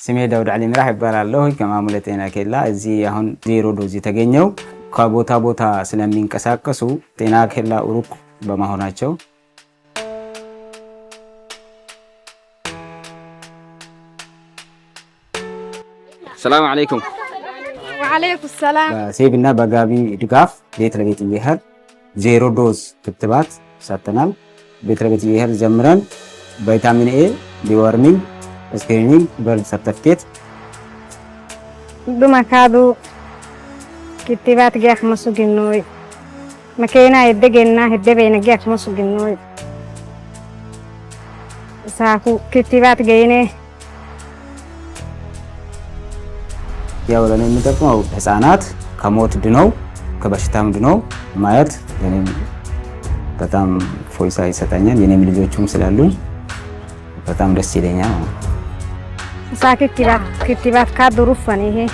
ስሜ ዳውድ አሊ ምራህ ይባላለሁ። ከማሙለ ጤና ኬላ። እዚህ አሁን zero dose የተገኘው ከቦታ ቦታ ስለሚንቀሳቀሱ፣ ጤና ኬላ ሩቅ በመሆናቸው። ሰላም አለይኩም። ወዓለይኩም ሰላም። በሴብ እና በጋቢ ድጋፍ ቤት ለቤት እየሄድ zero dose ክትባት ሰጥተናል። ቤት ለቤት እየሄድ ጀምረን vitamin A፣ deworming፣ screening፣ birth certificate። Dumakaadu kittibaat geek ma suginooy, makeena hedegena hedebeyna geek ma suginooy, saaku kittibaat geyne። ያው ለእኔ የሚጠቅመው ህፃናት ከሞት ድነው ከበሽታም ድነው ማየት ለእኔም በጣም ፎይሳ ይሰጠኛል። የኔም ልጆቹም ስላሉኝ በጣም ደስ ይለኛል። Saa kittibaat kittibaat kaa durufan ihe.